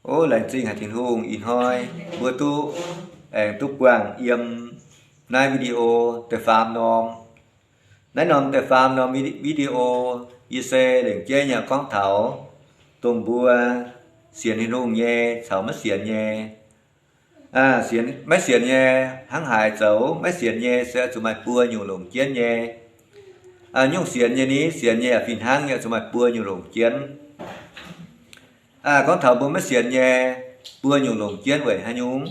O, laengz zingh haic Tin-Hungh, ih hnoi mbuo duqv aengx duqv buangh yiem naaiv video da'faam norm. Naaiv norm da'faam norm video, yie se lengc jeiv nyei gorngv taux dongh mbuo sienx Tin-Hungh nyei caux maiv sienx nyei. Maiv sienx nyei hnangv haaix zoux? Maiv sienx nyei se oix zuqc maaih buo nyungc longc jienv nyei. Nyungc sienx nyei ni, sienx nyei yaac fih hnangv nyei, oix zuqc maaih buo nyungc longc jienv. Gorngv taux mbuo maiv sienx nyei, buo nyungc longc jienv weic haaix nyungc?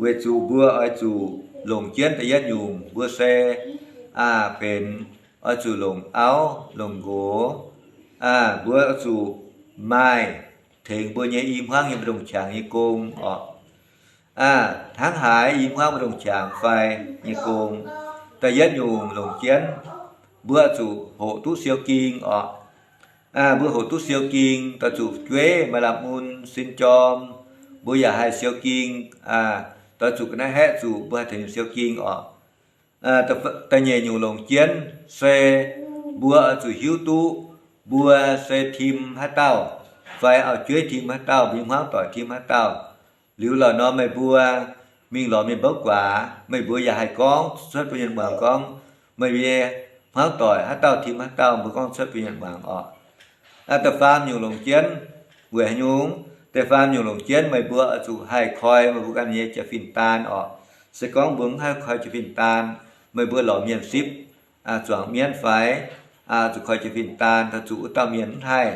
Weic zuqc mbuo oix zuqc longc jienv da'yietv nyungc, mbuo se benx oix zuqc longc auv, longc nqox. Mbuo oix zuqc maaih tengx mbuo nyei i hmuangv nyei mbu'ndongx qangx nyei gong orqc. Hnangv haaix i hmuangv mbu'ndongx qangx fai nyei gong? Da'yietv nyungc longc jienv, mbuo oix zuqc hoqc duqv siou ging orqc. Mbuo hoqc duqv siou ging, doix zuqc jueiv maaih lamh mun sin jorm, mbuo yaac haih siou ging, doix zuqc ga'naaiv haeqv zuqc mbuo haih tengx siou ging orqc. Da'nyeic nyungc longc jienv se mbuo oix zuqc hiuv duqv mbuo se tim haaix dauh, fai auv-jueiv tim haaix dauh, mbuo hmuangv doic tim haaix dauh. Liuz lorqc nor meih mbuo mingh lorz mienh mbouv guaax, meih mbuo yaac haih gorngv cuotv bun mienh muangx gorngv meih mbuo hmuangv doic haaix dauh tim haaix dauh, mbuo gorngv cuotv bun mienh muangx orqc. Da'faam nyungc longc jienv weic haaix nyungc? Da'faam nyungc longc jienv meih mbuo oix zuqc haih koi meih mbuo ganh nyei jaa-fin daan orqc. Se gorngv mbuo mv haih koi jaa-fin daan, meih mbuo lorz mienh sipv zuangx mienv fai zuqc koi jaa-fin daan, doix zuqc wuov dauh mienh mv haih,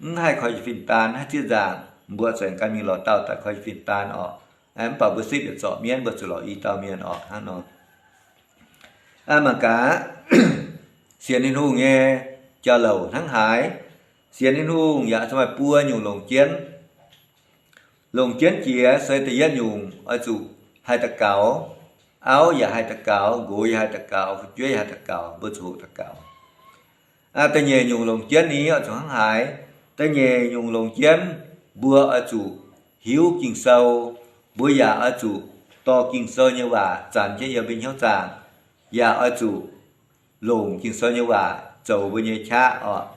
mv haih koi jaa-fin daan, haih zieqv nzaangc, mbuo zuqc gan mingh lorz dauh daaih koi jaa-fin daan orqc. Mv baac mbuo sipv yietc zorc mienv, mbuo zuqc lorz i dauh mienh orqc hnangv nor. Mangc gaax, sienx Tin-Hungh nyei jauv-louc hnangv haaix? Sienx Tin-Hungh yaac zuqc maaih buo nyungc longc jienv. Longc jienv jiex se da'yietv nyungc oix zuqc haih daux gaux. Auv yaac haih daux gaux, nqox yaac haih daux gaux, fu'jueiv yaac haih daux gaux, mbuo zuqc hoqc daux gaux. Da'nyeic nyungc longc jienv ni oix zuqc hnangv haaix? Da'nyeic nyungc longc jienv mbuo oix zuqc hiuv Ging-Sou. Mbuo yaac oix zuqc dorh Ging-Sou nyei waac zanc jienv yiem mbuo hnyouv zaangc, yaac oix zuqc longc Ging-Sou nyei waac zoux mbuo nyei qaqv orqc.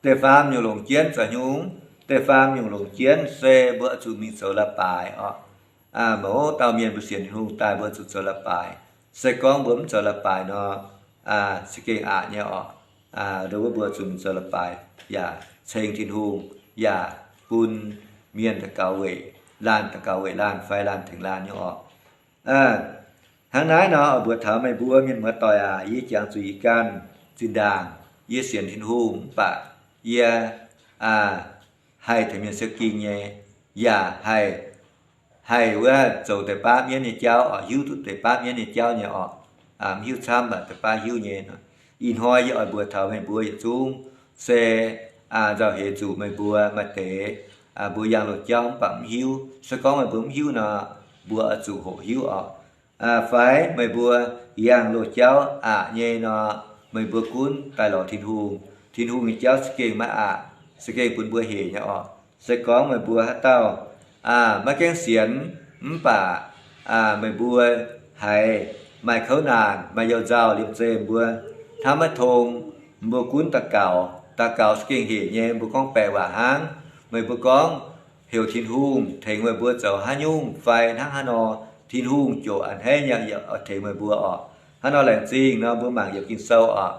Da'faam nyungc longc jienv zoux nyungc? Da'faam nyungc longc jienv se mbuo oix zuqc mingh zoux la'baaix orqc. Mouz dauh mienh mbuo sienx Tin-Hungh daaih mbuo zuqc zoux la'baaix. Se gorngv mbuo mv zoux la'baaix nor, za'gengh aqc nyei orqc. Nduov wuov mbuo zuqc mingh zoux la'baaix yaac ceng Tin-Hungh, yaac bun mienh daux gaux weic laanh, daux gaux weic laanh fai laanh tengx laanh nyei orqc. Hnangv naaiv nor, mbuox taux meih mbuo mienh muoz-doic aac, yie jangx zuqc ih ganh zinh ndaangc yie sienx Tin-Hungh mv baac yie haih tengx mienh siou ging nyei, yaac haih, haih wuov zoux deix baav mienv nyei jauv orqc, hiuv duqv deix baav mienv nyei jauv nyei orqc. Mv hiuv camv, mv baac deix baav hiuv nyei. Ih hnoi yie oix mbuox taux meih mbuo yietc zungv se nzauh heix zuqc meih mbuo maaih deix mbuo yangh loz-jauv mv baac mv hiuv. Se gorngv meih mbuo mv hiuv nor, mbuo oix zuqc hoqc hiuv orqc. Fai meih mbuo yangh loz-jauv aqc nyei nor, meih mbuo gunv daaih lorz Tin-Hungh. Tin-Hungh nyei jauv za'gengh maiv aqc, za'gengh bun mbuo hec nyei orqc. Se gorngv meih mbuo haaix dauh maiv gaengh sienx mv baac meih mbuo haiz maaih kouv naanc, maaih you-nzauh liemh zeih mbuo hnamv maiv tong, mbuo gunv daux gaux. Daux gaux za'gengh hec nyei, mbuo gorngv baeqc waac hnangv. Meih mbuo gorngv heuc Tin-Hungh tengx meih mbuo zoux haaix nyungc fai hnangv haaix nor, Tin-Hungh ziouc a'hneiv nyei tengx meih mbuo orqc. Hnangv nor laengz zingh nor mbuo mangc yiemc Ging-Sou orqc.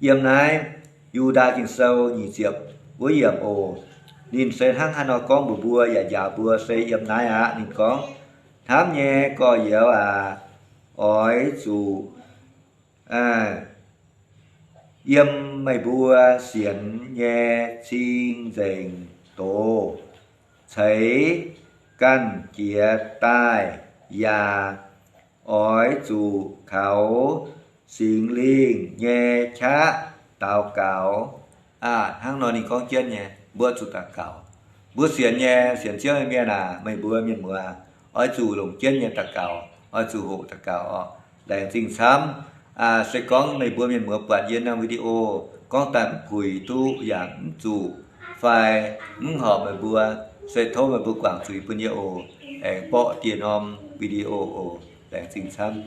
Yiem naaiv Yu^ndaa Ging-Sou nyic ziepc wuov yiemc oc. Ninh se hnangv haaix nor gorngv mbuox mbuo yaac njaaux mbuo se yiem naaiv aqv. Ninh gorngv, hnamv nyei gorx-youz aac, oix zuqc yiem meih mbuo sienx nyei cing-nzengc doz ceix ganh jiez daaih, yaac oix zuqc kaux Singx Lingh nyei qaqv daux gaux. Hnangv nor ninh gorngv jienv nyei, mbuo zuqc daux gaux. Mbuo sienx nyei, sienx Ziouv nyei mienh aac, meih mbuo mienh muoz, oix zuqc longc jienv nyei daux gaux, oix zuqc hoqc daux gaux orqc. Laengz zingh camv. Se gorngv meih mbuo mienh muoz buatc yie norm video gorngv daaih mv puix duqv yaac mv zuqc fai mv horpc meih mbuo, se tov meih mbuo guangc zuiz bun yie oc. Aengx borqv dieh norm video oc. Laengz zingh camv.